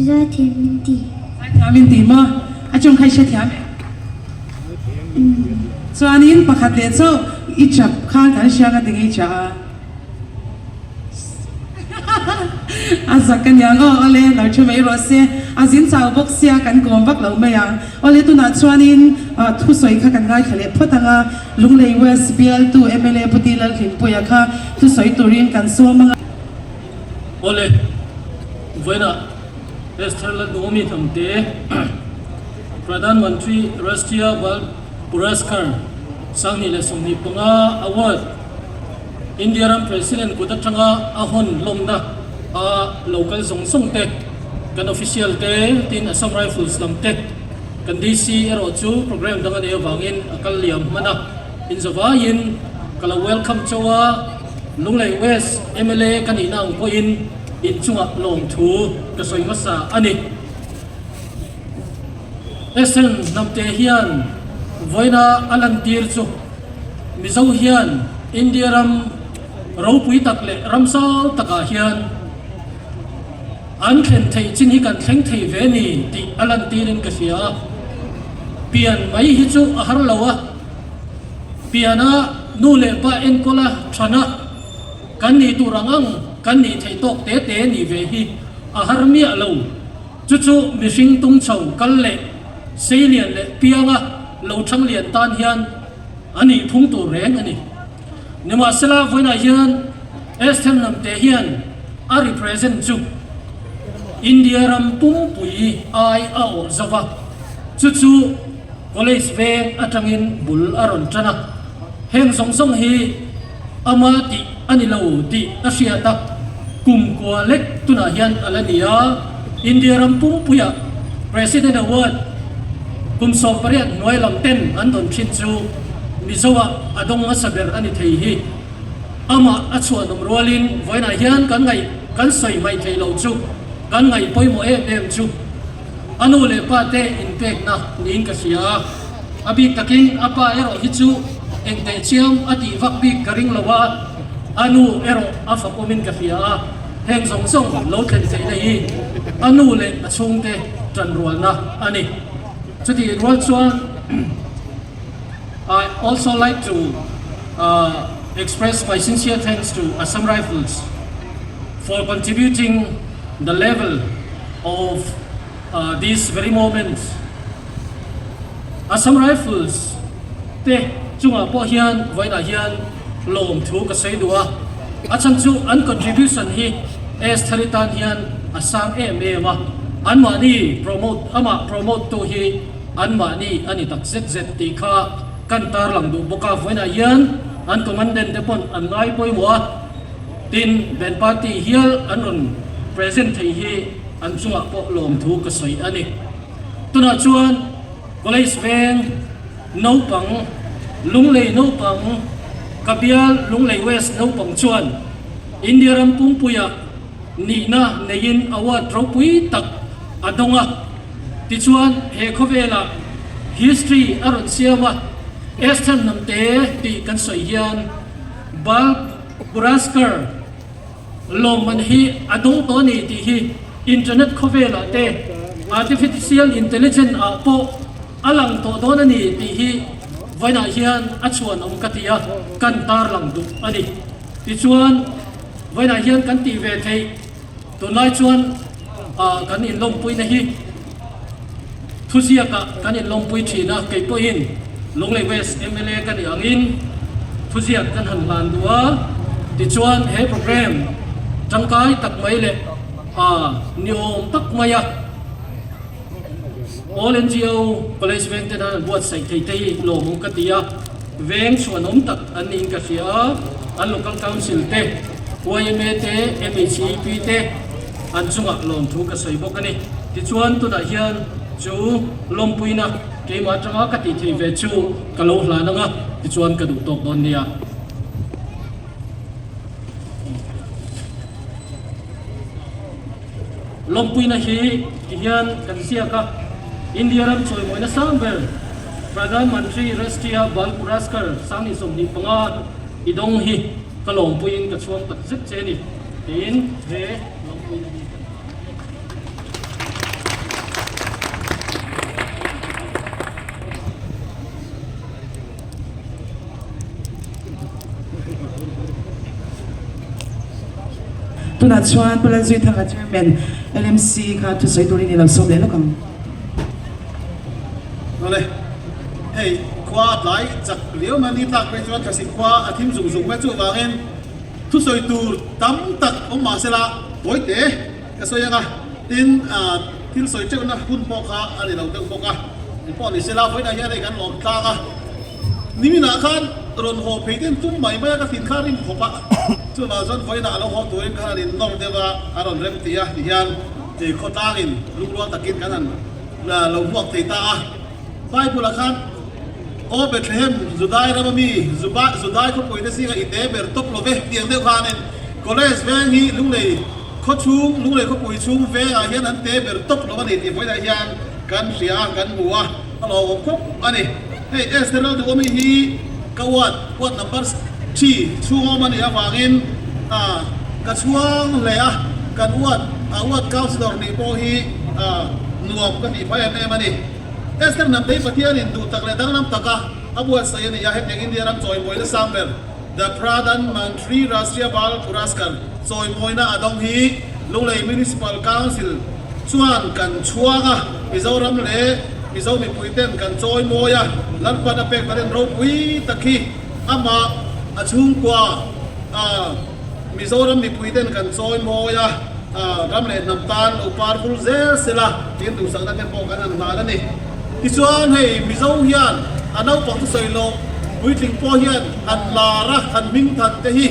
[SPEAKER 6] Zai thiam min ti.
[SPEAKER 5] Zai thiam min ti maw? A chung kha i hrethiam em? Chuanin pakhat leh chauh i chap khan kan hria ka ti ngei chah a. A zak a niang aw, awle lo thu mai rawh se, a zin chau bawk sia kan kawm vak lo mai ang. Awle tunah chuanin thusawi kha kan ngaithla leh phawt ang a, Lunglei West bialtu mla Pu Ti Lalhlimpuia kha thusawi turin kan sawm ang a.
[SPEAKER 10] Awle, vawiinah Esther Lalduhawmi Hnamte, Pradhan Mantri Rashtriya Bal Puraskar 2025 Award, India ram President kut atanga a hawn hlawmna a lo kal zawng zawng te, kan official te tin Assam Rifles lam te, kan DC erawh chu programme dang a nei avangin a kal liam hman a, inzavaiin ka lo welcome chauh a, Lunglei West mla ka nihna ang pawhin inchungah lawmthu ka sawi hmasa a ni. Esen hnamte hian vawiina a lantir chu Mizo hian India ram ropui tak leh ram zau takah hian an thlen theih chin hi kan thleng thei ve ni tih a lantirin ka hria a. Pian mai hi chu a har lo a, piana nu leh pa enkawla thana kan nih tur ang ang kan nih theih tawk te te nih ve hi a har miah lo. Chu chu mihring tung chho kal leh seilian leh pianga lo thang lian tan hian a nih phung tur reng a ni. Nimahsela vawiinah hian Esther Hnamte hian a represent chu India ram pumpui ai a awh zo va, chu chu college veng atangin bul a rawn tan a. Heng zawng zawng hi ama tih a ni lo tih a hriat a, kum kua lek tunah hian a la ni a, India ram pumpuia President Award kum 18 hnuai lam ten an dawn thin chu Mizoah a dawng hmasa ber a ni thei hi. Amah a chhuanawm rualin vawiinah hian kan ngaih kan sawi hmaih theih loh chu kan ngaih pawimawh em em chu a nu leh pa te inpekna niin ka hria a. A bik takin a pa erawh hi chu engteh chiam a tih vak bik ka ring lo a, a nu erawh a fakawmin ka hria a, heng zawng zawng lo thlen theihna hi a nu leh a chhungte tanrualna a ni. Chutih rual chuan I also like to express my sincere thanks to Assam Rifles for contributing the level of this very moment. Assam Rifles te chungah pawh hian vawiinah hian lawm thu ka sawi duh a, a chhan chu an contribution hi Estheri tan hian a sang em em a, anmahni promote amah promote tu hi anmahni a ni tak zet zet tih kha kan tarlang duh bawk a, vawiinah hian an commandant te pawn an ngai pawimawh a, tin band party hial an rawn present thei hi an chungah pawh lawm thu ka sawi a ni. Tunah chuan College veng naupang, Lunglei naupang, ka bial Lunglei West naupang chuan India ram pumpuia nihna neiin award ropui tak a dawng a. Tichuan he khawvelah history a rawn siam a, Esther Hnamte tih kan sawi hian Bal Puraskar, Lawmman hi a dawng tawh a ni tih hi internet khawvelah te artificial intelligence ah pawh a lang tawh dawn a ni tih hi vawiinah hian a chhuanawm ka ti a, kan tarlang duh a ni. Tichuan vawiinah hian kan tih ve theih tunlai chuan kan inlawmpuina hi thuziakah kan inlawmpui thin a, kei pawhin Lunglei West mla ka nih angin thuziak kan han hlan duh a, tichuan he programme tangkai tak mai leh niawm tak maia All NGO College veng ten an buatsaih thei te hi lawmawm ka ti a, veng chhuanawm tak an niin ka hria a, an Local Council te, yma te, MHEP te, An chungah lawmthu ka sawi bawk a ni. Tichuan tunah hian chu lawmpuina keimah atanga ka tih theih ve chu ka lo hlan ang a, tichuan ka duh tawk dawn nia. Lawmpuina hi tihian kan ziak a. India ram chawimawina sang ber Pradhan Mantri Rashtriya Bal Puraskar 2025 i dawng hi ka lawmpuiin ka chhuang tak zet che a ni, tiin he lawmpuina hi kan hlan a ni.
[SPEAKER 5] Tunah chuan Pu Lalzuithanga Chairman LMC kha thusawi turin i lo sawm leh lawk ang.
[SPEAKER 11] Awle, hei khua a tlai chak riau mai a ni tlak phei chuan thlasik khua a thim zung zung mai chuvangin thusawi tur tam tak awm mah sela Bawite ka sawi ang a, tin thil sawi teuhna hun pawh kha a ni lo deuh bawk a, engpawh ni sela vawiinah hian hei kan lawm tlang a. Niminah khan rawn haw phei ten tum mai mai a ka thin kha rim khawp a, chuvang chuan vawiinah a lo haw turin khan an innawr deuh a, a rawn rem ti a tihian khawtlangin lungrual takin kan han lo hmuak thei ta a. Bible-ah khan, Aw Bethlehem, Judai rama mi, Judai khawpuite zinga i te ber tawp lo ve tih ang deuh khanin College veng hi Lunglei khaw chhung, Lunglei khawpui chhung vengah hian an te ber tawp lo a ni tih vawiinah hian kan hria a, kan hmu a, a lawmawm khawp a ni. Hei Esther Lalduhawmi hi ka ward, ward number thi chhung awm a nih avangin ka chhuang hle a, kan ward, a ward councillor nih pawh hi nuam ka tih phah em em a ni. Esther Hnamtei Pathianin duh tak leh danglam taka a buatsaih a ni a, hetiang India ram chawimawina sang ber The Pradhan Mantri Rashtriya Bal Puraskar chawimawina a dawng hi Lunglei Municipal Council chuan kan chhuang a, Mizoram leh Mizo mipui ten kan chawi mawi a, Lalpan a pek talent ropui tak hi amah a chhungkua a Mizoram mipui ten kan chawi mawi a, ram leh hnam tan lo par vul zel sela tiin duhsakna te pawh kan han hlan a ni. Tichuan hei Mizo hian a naupang thusawi loh puitling pawh hian han lar a, han hming than te hi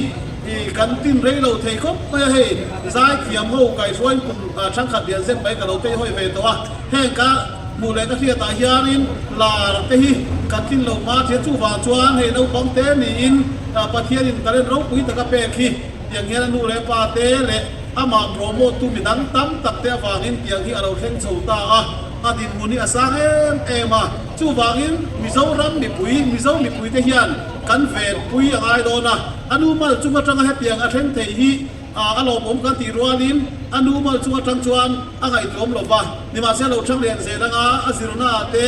[SPEAKER 11] I kan tin rei lo thei khawp mai a, hei zaithiam ho kaihruain kum thangkhat lian zet mai ka lo tei hawi ve tawh a, heng ka hmuh leh ka hriatah hianin lar te hi kan tlin lo hma thia chuvang chuan hei naupang te niin Pathianin talent ropui taka pek hi tiang hian a nu leh pa te leh amah promote tu midang tam tak te avangin tiang hi a lo thleng chho ta a, a dinhmun hi a sang em em a, chuvangin Mizoram mipui Mizo mipui te hian kan venpui a ngai dawn a. A nu mal chung atanga hetiang a thleng thei hi a lawmawm kan tih rualin a nu mal chung atang chuan a ngaihtuam lo va, nimahse lo thang lian zel anga a zirna te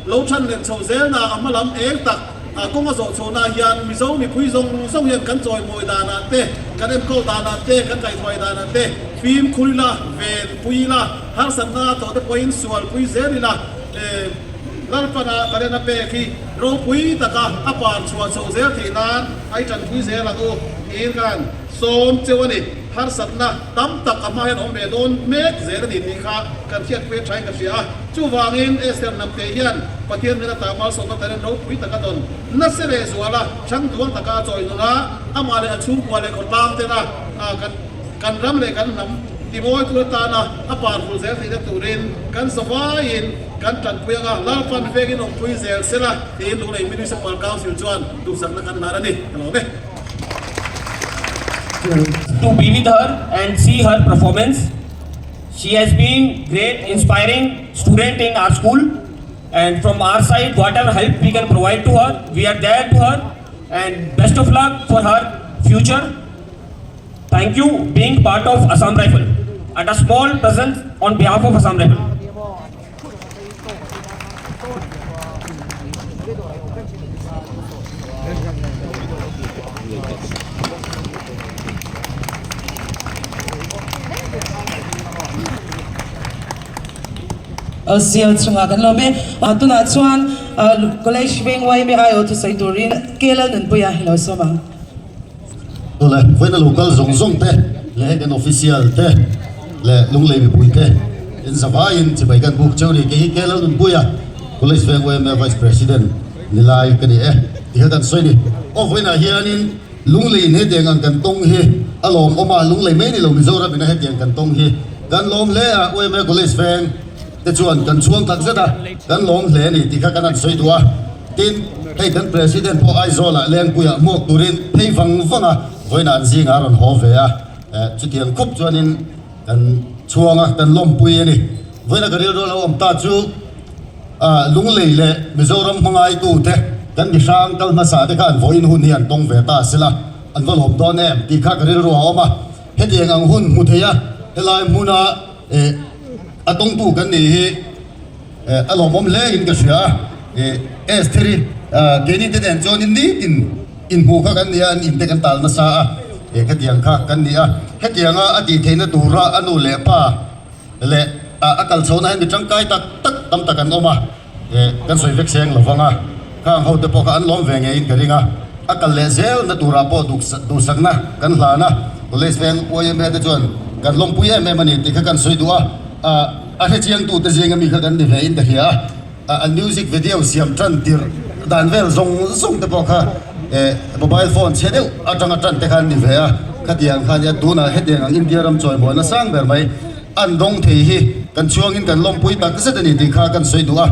[SPEAKER 11] lo than len chho zelna a hma lam eng tak kawng a zawh chhohna hian Mizo mipui zawng zawng hian kan chawimawi danah te, kan enkawl danah te, kan kaihhruai danah te fimkhur ila, venpui ila, harsatna tawh te pawhin sualpui zel ila. Lalpana talent a pek hi ropui taka a par chhuah chhoh zel theih nan a i tanpui zel ang u tiin khan sawm cheu a ni. Harsatna tam tak a hma hian awm ve dawn mek zel a ni tih kha kan hriatpui a thain ka hria a. Chuvangin Esther Hnamte hian Pathian hmel ata malsawmna talent ropui taka dawn nasa leh zuala changtuang taka a chawi nun a, amah leh a chhungkua leh khawtlang tena kan kan ram leh kan hnam timawi tur atana a par hul zel theihna turin kan zavaiin Kan tanpui anga Lalpan vengin awmpui zel sela tiin Lunglei Municipal Council chuan duhsakna kan hlan a ni, ka lawm e.
[SPEAKER 12] To be with her and see her performance. She has been great inspiring student in our school and from our side whatever help we can provide to her, we are there to her and best of luck for her future. Thank you being part of Assam Rifle and a small present on behalf of Assam Rifle.
[SPEAKER 5] Sial chungah kan lawm e. Tunah chuan College Veng YMA aiawh thusawi turin KLL Nunpuia hi lo sawm ang.
[SPEAKER 13] Tawle, vawiina lo kal zawng zawng te leh hei kan official te leh Lunglei mipui te in zavaiin chibai kan buk cheu ni. Kei hi KL Nunpuia College Veng YMA Vice President ni lai ka ni e tih kha kan sawi ni. Aw vawiinah hianin Lungleiin hetiang ang kan tawng hi a lawmawm a, Lunglei mai ni lo Mizoram ina hetiang kan tawng hi kan lawm hle a, YMA College Veng te chuan kan chhuang tak zet a, kan lawm hle a ni tih kha kan han sawi duh a. Tin, hei kan President pawh Aizawlah Lengpuiah hmuak turin phei vang vang a, vawiinah an zingah a rawn haw ve a, chutiang khup chuanin kan chhuang a, kan lawmpui a ni. Vawiina ka rilru lo awm ta chu Lunglei leh Mizoram hmangaitute kan mi hrang kal hmasa te kha an vawiin hun hi an tawng ve ta sela an va lawm dawn em tih kha ka rilru a awm a. Hetiang ang hun hmu thei a helai hmuna a tawngtu kan nih hi a lawmawm hle in ka hria a. Estheri keini te nen chuanin nitin inhmuh kha kan ni a, an inte kan tal nasa a, khatiang kha kan ni a. Hetianga a tih theihna tura a nu leh pa leh a kal chhohna hian mi tangkai tak tak tam tak an awm a, kan sawi vek seng lo vang a, khang ho te pawh kha an lawm ve ngeiin ka ring a, a kal leh zel na turah pawh duhsakna kan hlan a, College veng YMA te chuan kan lawmpui em em a ni tih kha kan sawi duh a, a hrechiangtu te zinga mi kha kan ni ve in ka hria a. An music video siam tan tirh dan vel zawng zawng te pawh kha mobile phone chhe deuh atanga tan te kha an ni ve a, khatiang kha nia tunah hetiang ang India ram chawimawi nasang ber mai an dawng thei hi kan chhuangin kan lawmpui tak zet a ni tih kha kan sawi duh a,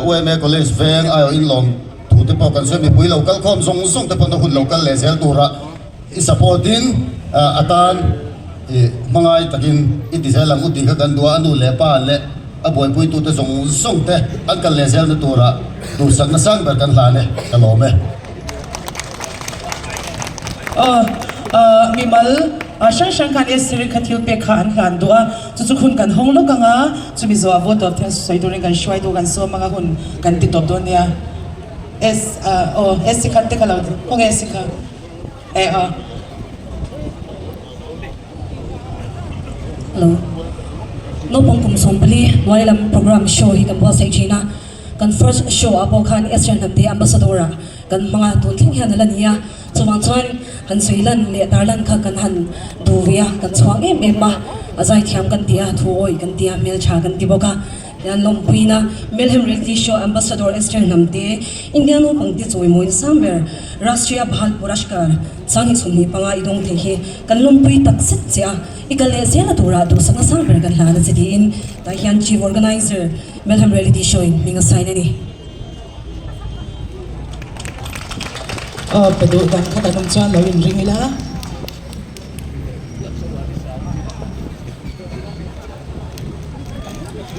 [SPEAKER 13] UMA College veng aiawh inlawm thu te pawh kan sawi mipui lo kal khawm zawng zawng te pawh na hun lo kal leh zel tura i support in atan i hmangai takin i ti zel ang u tih kha kan duh a, a nu leh pa leh a buaipuitute zawng zawng te an kal leh zelna tura duhsakna sang ber kan hlan e, ka lawm e.
[SPEAKER 5] Aw, mimal hrang hrang khan Esther-i kha thil pek kha an hlan duh a, chu chu hun kan hawng lawk ang a, chumi zawhah vote tawp thian sawi turin kan hruai duh kan sawm ang a, hun kan ti tawp dawn nia. Es, aw, Esi kha te kha lo, khawnge Esi kha? E aw.
[SPEAKER 9] Hello. Naupang kum 14 hnuai lam program show hi kan buatsaih thin a. Kan first show ah pawh khan Esther Hnamte Ambassador ah kan hmang a, tun thleng hian a la ni a. Chuvang chuan han sawi lan leh tar lan kha kan han duh ve a, kan chhuang em em a. A zaithiam kan ti a, thu awih kan ti a, hmeltha kan ti bawk a. Hian lawmpuina Melhem Reality Show Ambassador Esther Hnamte, India naupangte chawimawiin sang ber Rashtriya Bhal Purashkar 2025 i dawng thei hi kan lawmpui tak zet che a, i kal leh zela turah duhsakna sang ber kan hlan a che tiin tah hian Chief Organizer Melhem Reality Show in hming a sign a ni.
[SPEAKER 5] Aw pe duh dan kha kan awm chuan lo inring ila.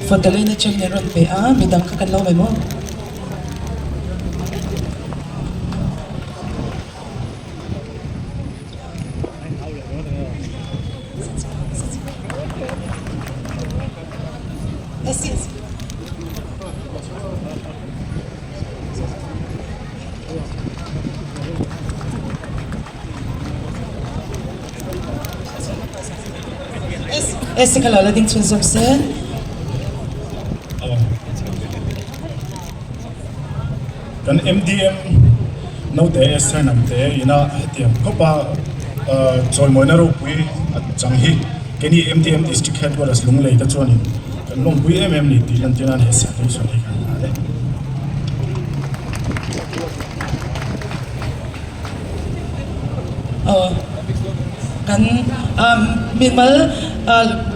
[SPEAKER 5] Fadalina chuan min rawn pe a, midang kha kan lo mai maw? Esi kha lo la ding chhunzawm se.
[SPEAKER 14] Kan MDM naute Esther Namte ina hetiang khawpa chawimawina ropui a chang hi keini MDM District Headquarters Lunglei te chuanin kan lawmpui em em ni tih lantir nan he citation hi kan hlan e.
[SPEAKER 5] Aw kan mimal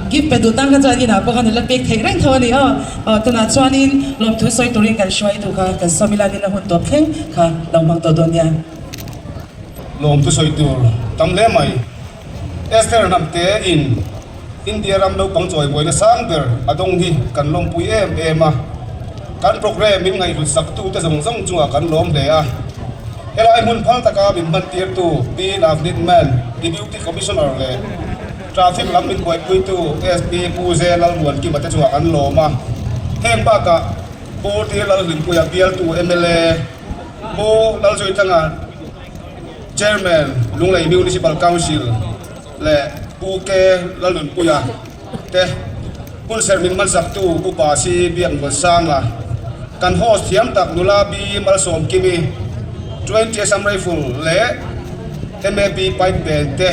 [SPEAKER 5] gift pe duh tan kha chuan inah pawh khan i la pek theih reng tho a ni aw. Aw tunah chuanin lawmthu sawi turin kan hruai duh kha kan sawm ila nina hun tawp thleng kha lo hmang tawh dawn nia.
[SPEAKER 3] Lawmthu sawi tur tam hle mai. Esther Hnamte in India ram naupang chawibuaina sang ber a dawng hi kan lawmpui em em a, kan programme min ngaihhlut saktute zawng zawng chungah kan lawm hle a. Helai hmun phal taka min hmantirtu Pi Navneet Mann, Deputy Commissioner leh Traffic lam min buaipuitu SP Pu Ze Lalmuankima te chungah kan lawm a. Heng bakah Pu Tir Lalhlimpuia bialtu mla Pu Lalzuithanga, Chairman, Lunglei Municipal Council leh Pu K. Lalnunpuia te hunserh min hmansaktu Upa Si Biakmuansanga, kan host thiam tak nula B. Malsawmkimi, 20 Assam Rifle leh MAB Pipe Band te,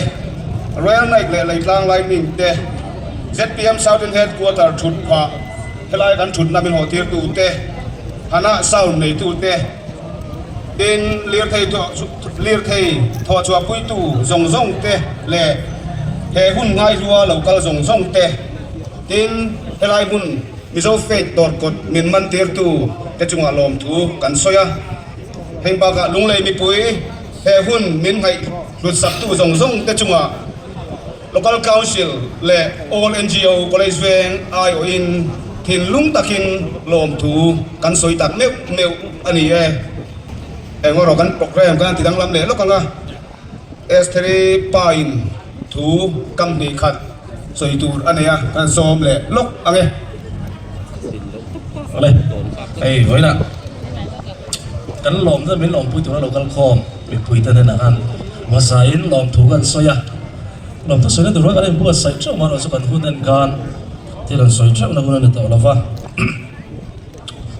[SPEAKER 3] Royal Knight leh Leitlang Lightning te, zpm Southern Headquarter thut phah helai kan thutna min hawhtirtu te, Hana Sound neitu te, Tin, lirthei lirthei thawhchhuahpuitu zawng zawng te leh he hun ngaihlua lo kal zawng zawng te, tin, helai hmun Mizo Faith dawrkawt min mantirtu te chungah lawmthu kan sawi a. Heng bakah Lunglei mipui he hun min ngaihhlutsaktu zawng zawng te chungah Local Council leh All NGO College Veng aiawhin. Thinlung takin lawmthu kan sawi tak meuh meuh a ni e. Eng erawh kan program kan ti danglam leh lawk ang a, Estheri pa in thu kam hnih khat sawi tur a nei a, kan sawm leh lawk ang e.
[SPEAKER 15] Awle, hei vawiinah kan lawm te min lawmpui tura lo kal khawm mipui te hnenah khan hmasain lawmthu kan sawi a, lawmthu sawina tur kha kan inbuatsaih theuh amaherawhchu kan hun en khan thil an sawi theuhna hun a ni tawh lo va.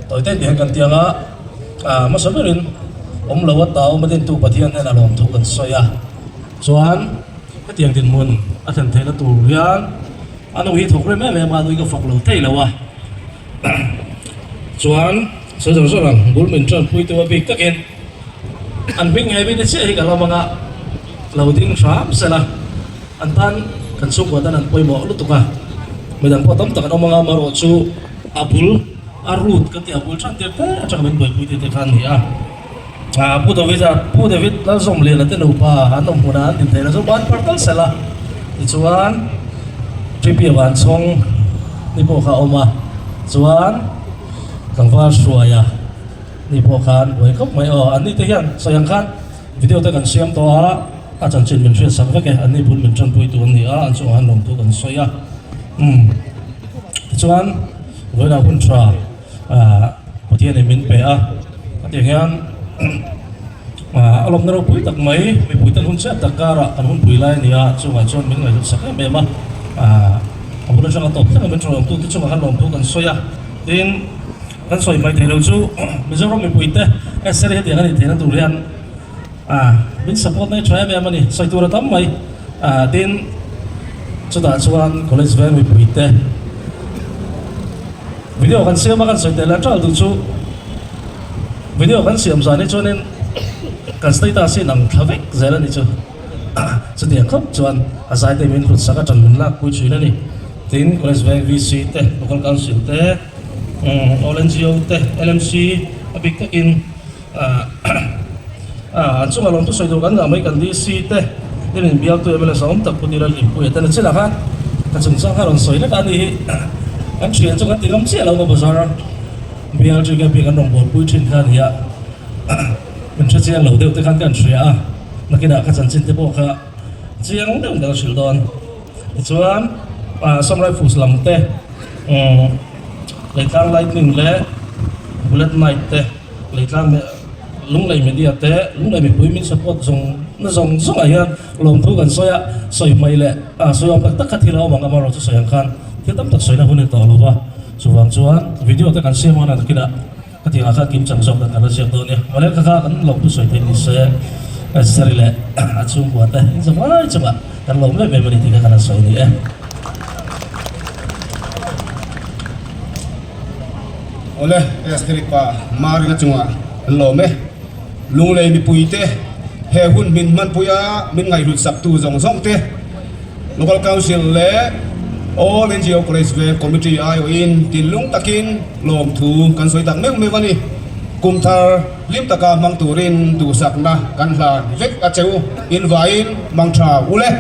[SPEAKER 15] Tawite tih hian kan ti ang a, ah hmasa berin awm lo a tau a dintu Pathian hnenah lawmthu kan sawi a, chuan hetiang dinhmun a thlen theihna tur hian a nu hi thawk rem em em a, a nu hi ka fak lo thei lo a, chuan sawi zawng zawng ang bul min tanpui tu a bik takin an hming ngei bik te chiah hi ka lam ang a, lo ding hram sela an tan kan chhungkua tan an pawimawh lutuk a, midang pawh tam tak an awm ang a, amaherawh chu. A bul a root kan tih a bul tan tir te atanga min buaipui te te kha an ni a. Ah Pu David a Pu David Lalzawmliana te nupa an awm hmunah an din theihna chu ban par tal sela tichuan TP Vanchhawng ni pawh kha a awm a chuan tlangval Hruaia ni pawh kha an buai khawp mai aw an ni te hian sawi ang khan video te kan siam tawh a a chanchin min hriatsak vek e an ni bul min tanpui tu an ni a an chungah an lawmthu kan sawi a umm. Tichuan vawiinah hun tha ah Pathianin min pe a, hetiang hian ah a lawmna ropui tak mai mipui ten hun chhiat tak karah kan hun pui lai a ni a, chungah chuan min ngaihhlut sak em em a, ah a bul atanga tawp thleng a min tawlawmtu te chungah khan lawmthu kan sawi a, tin kan sawi hmaih theih loh chu Mizoram mipui te SL hetiang a nih theihna tur hian ah min support na hi tha em em a ni, sawi tur a tam mai ah tin chutah chuan college veng mipui te video kan siam a kan sawi tel a ṭal duh chu video kan siam zan hi chuanin kan status hi inang thla vek zel a ni chu chutiang khawp chuan a zai te min hlut sak a ṭan min lak pui ṭhin a ni tin college veng VC te local council te all N_G_O te L_M_C a bik takin. An chungah lawmtu sawi tur kan ngah mai kan DC te tin in bialtu MLA awm tak Pu Dira Hlimpuia te na chinah khan ka chungchang kha rawn sawi lek a ni hi kan thian chu kan ti ngam chiah lo maw bazar bial chu kan rawn buaipui thin kha a ni a min hre chiang lo deuh te khan kan hria a nakinah ka chanchin te pawh kha chiang deuhin kan hrilh dawn tichuan Assam Rifles lam te Leitlang Lightning leh Bullet Night te. Leitlang leh Lunglei media te Lunglei mipui min support zawng na zawng zawngah hian lawmthu kan sawi a, sawi hmai leh sawi awm tak tak kha thil a awm ang amaherawh chu sawi ang khan thil tam tak sawina hun a ni tawh lo va, chuvang chuan video te kan siam ang a nakinah ka tih angah khan kim chang zawk dan kan la ziak dawn nia. Mawle kha kha kan lawmthu sawi theih ni se Sari leh a chhungkua te in zavai chungah kan lawm em em a ni tih kha kan han sawi a ni e.
[SPEAKER 3] Awle, Estheri pa Marina chungah an lawm e. Lunglei mipuite he hun min hmanpuia min ngaihhlut saktu zawng zawng te, Local Council leh All NGO College Veng Committee aiawhin tinlung takin lawmthu kan sawi tak meuh meuh a ni. Kum thar hlim taka hmang turin duhsakna kan hlan vek a che u. Invaiin mang tha ule.